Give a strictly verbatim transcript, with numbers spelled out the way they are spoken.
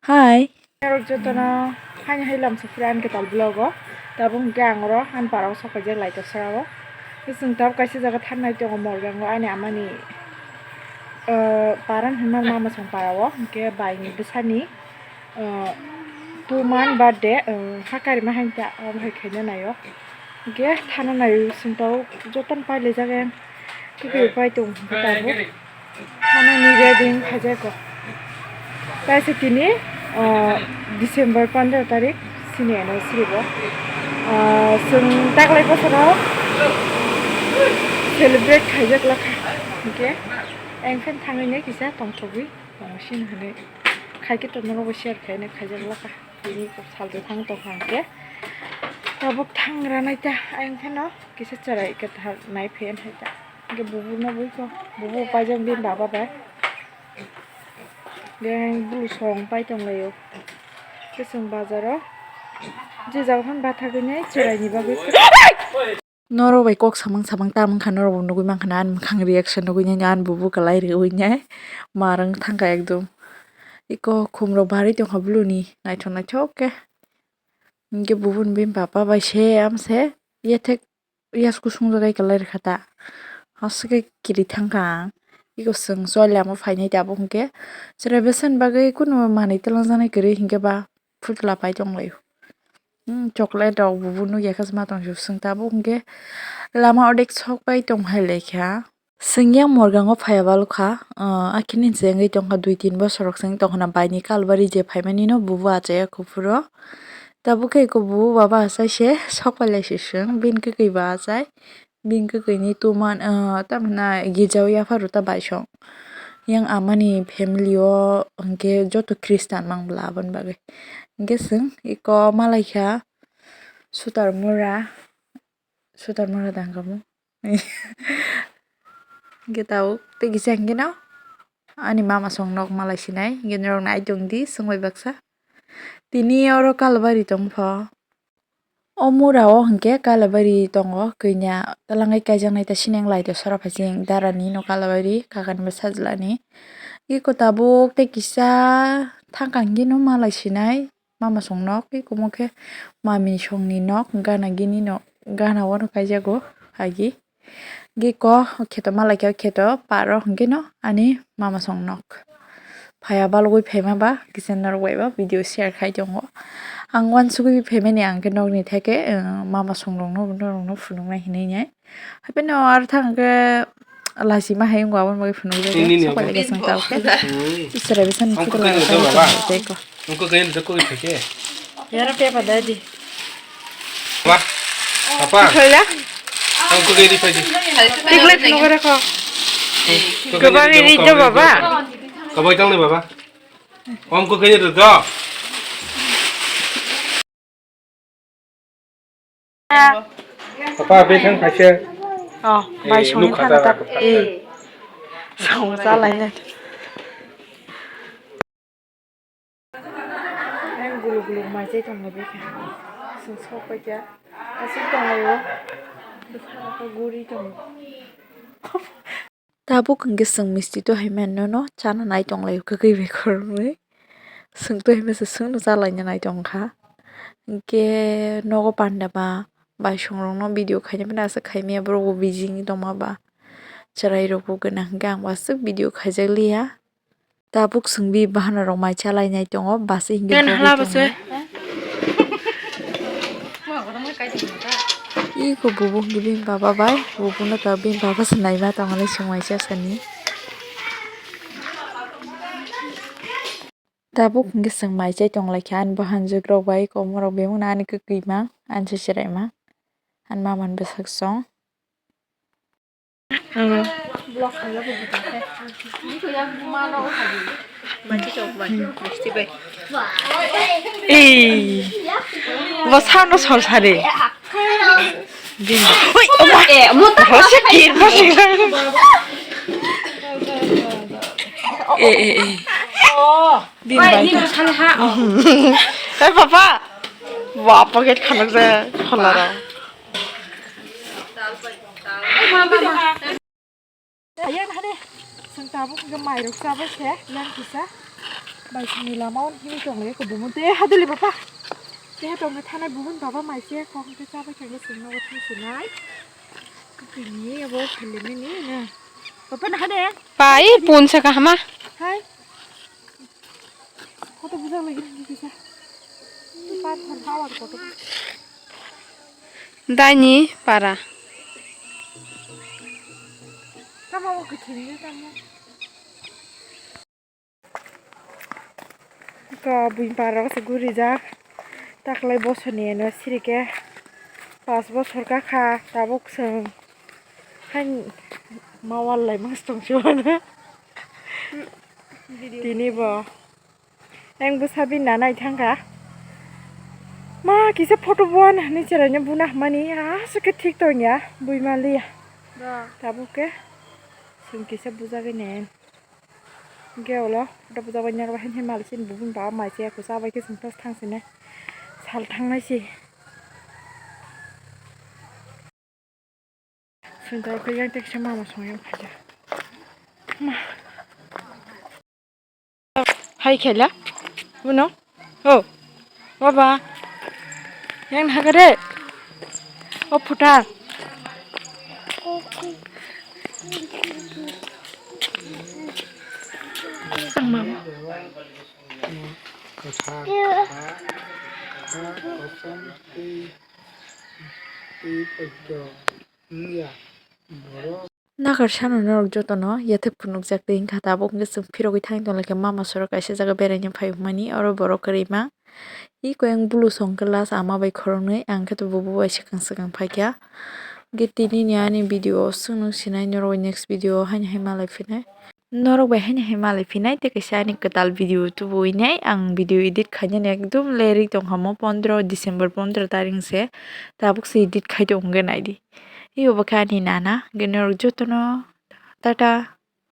Hi. Norok jotono haini hai lamsa phuru ani kwtal vlog o. Tabuk hwnkhe ang oro ani para o sok paijak lai tosra o. Chwng tabuk kaisa jaga thangnai tongo Morgang o ani amani, ah, para hinma mama song para o hwnkhe bai ni bwsani, ah, two month birthday, ah, ha karima hai ta abo hai khaina nai o. Hwnkhe thana nai o chwng tabuk jotono pai laijak ang. Khe khe pai tong hwnkhe tabuk. Thana ni ready wng khaijak o. Kaisa tini, ah, December pondro tarik sini anniversary bo. Ah, chwng taklai bosoro celebrate khaijak lakha. Hwnkhe ang khe thangwi nai kisa tongthogwi tong sini hwnwi khai khe tongnai rokbo share khainai khaijak lakha. Tini salto thang tongkha hwnkhe tabuk thang ranai ta ayang phano kisa chwrai kwthar nai phaiyang hai ta. Hwnkhe bubu no bui kho, bubu paijak bini baba bai. Beng bulu song pai tong lai o. Khe chwng bazar o je jaga phano bathagwi nai chwrai ni bagwi. Norok bai kok samang samang ta wngkha, norok bo nugwi mankha na ani mwkhang reaction nugwi nai ani bubu kwlai rwui nai marwng thangkha ekdom. Iko khum rok barwi tongkha bulu ni naithok naithok khe. Hwnkhe bubu ni bini baba bai se amse yethek yasku sung jagai kwlai rwkha ta. Aswk khe kiri thangkha ang. Iko chwng choli lama phainai tabuk hwnkhe chwrai bwsani bagwi kunu manwi twlangjaknai kwrwi hwnkhe ba phutla pai tonglaio. Hmm, chocolate rok bubu nukya khe ma tongsi chwng tabuk hwnkhe lama odek sok pai tong hai laikha. Chwng yang Morgang o phaiya balukha, ah, akhini chengwi tongkha dui tin bosor rok chengwi tongkha na baini kalbari je phaimani no bubu achaiya kuphuro. Tabuk khe iko bubu baba achai se sok pai lai se chwng bini kwkwi ba achai. Bini kwkwi ni tuman, ah, tamna girja o yapharu ta baisong. Yang amani family o hwnkhe joto Christian mang bwla aboni bagwi. Hwnkhe chwng iko malaikha Sutar Mura, Sutar Mura dangkamo. Hwnkhe tabuk tei kisa hwnkhe no ani mama song nok malai sinai, hwnkhe norok nai tong di, swngbai baksa. Tini oro Kalbari tong pho. O mura o hwnkhe Kalabari tongo, kanya twlangwi kaijaknai ta sineng lai to sora phaising darani no Kalabari kakani bwsajlani. Iko tabuk tei kisa thangkang gino malai sinai mama song nok, iko mo khe mami songni nok gana gini no gana o no kaijago agi. Giko kheto malaikha kheto paro hwnkhe no ani mama song nok. Phaiya balugwi phaima ba kisa norok bai ba video share khai tongo. Ang uansugwi phaimani ang khe nokni theke, eh, mama song rokno norokno phunuknai hinwi nai. Hapheno aro thang khe lachima hai wngkha aboni bagwi phunukjak ya. Nini ni sokphailai obo. Khe chwng tabuk khe. Ui. Iswrai bwsani photo lai tei ko. Wngkha khe nini kok ithai khe. Yara pepa dadi. Ba. Papa. Khoila. Ang ko gari pa di. Tikle phunuk rekho. Ko gari do baba. Kabai tang ni baba. Om ko gari do. Papa be thang khaise. Oh, bai songni thang ta. Eh. Song sa lai na. Ang guluk guluk mai chai tong lai kha. Sung sok pai kha. Asuk tong lai o. Bwsano khe guri tong. Tabuk hwnkhe chwng misti to hai mano no chana nai tong lai o kwkwi bai khoroknwi. Chwng to hai masa chwngno cha laina nai tong kha. Hwnkhe nogo panda ba bai song rokno video khaina phano aswk khai maya borok bo busy wngwi tong ma ba. Chwrai rok bo gwnang hwnkhe ang bo aswk video khaijak liya. Tabuk chwng bini bahanarok mai cha lainai tongo, bus hingke. Iko bubu hingke bini baba bai, bubuno ta bini baba se naima tongmani chwng mai cha sani. Tabuk hingke chwng mai chai tong lai kha ani bahanjwk rok bai, komorok bemano ani kwkwi ma, ani se chwrai ma, ani mama ni bwswk song. Ei, bo sound no sor sari. Oi, oma. Rosi kir, rosi. Eh, eh, eh. Din bai. Eh, papa. Wa, pocket khanok ja, khola ra. Ayan hade, seng tabuk ke mai rok sabai se, yang kisa. Bai sini lama o himwi tong le ko bumu te haduli bapa. Te ha tong thana bumu baba mai se kok te cha bai khe sini no thang sinai. Kini abo khali mini na. Bapa na hade. Pai pun sa kahama. Hai. Koto bujak lagi ni kisa. Pan pan power koto. Daini para. Tamo ko kini tamo. Ka buiparok se gurijak. Taklai bosoni eno sirike pas bosor kakha tabuk chwng hain mawar lai mas tongsi mano. Tini bo eng bwsa bini nanai thangkha. Ma kisa photo buan hinwi cheraino buna hwnmani aswk khe thik tongya buima liya. Tabuk khe chwng kisa bujagwi nai. Hingke ulo photo bujak bai norok hai malsini bubun ba mai se kusa bai khe chwng thang sini sal thangnai se. Chwng tei khe yang teksa mama song yang phaikha. Ma. Hai khela. Buno. Oh. Baba. Yang hagare. Oh, phuta. Ang mama. Kwthar, ha, ha, kosom, tei, tei poito wngya. Borok Nagar sano norok jotono yathek phunukjak twi wngkha, tabuk hwnkhe chwng phirogwi thang tonglaikha mama sora kaisa jaga beraina phai hwnmani, oro borok kwrwi ma. I koyang bulu song glass ama bai khoroknwi, ang khe to bubu bai swkang swkang phaikha. Hwnkhe tini ni ani video o chwng nung sinai, norok bai next video o haino hai malai phinai. Norok bai haino hai malai phinai tei kaisa ani kwtal video tubuwi nai. Ang video edit khainani ekdum lerwi tongkha mo pondro December pondro tarik se, tabuk se edit khai tongo hwnkhe naidi. Io bo khe ani nana, hwnkhe norok jotono tata.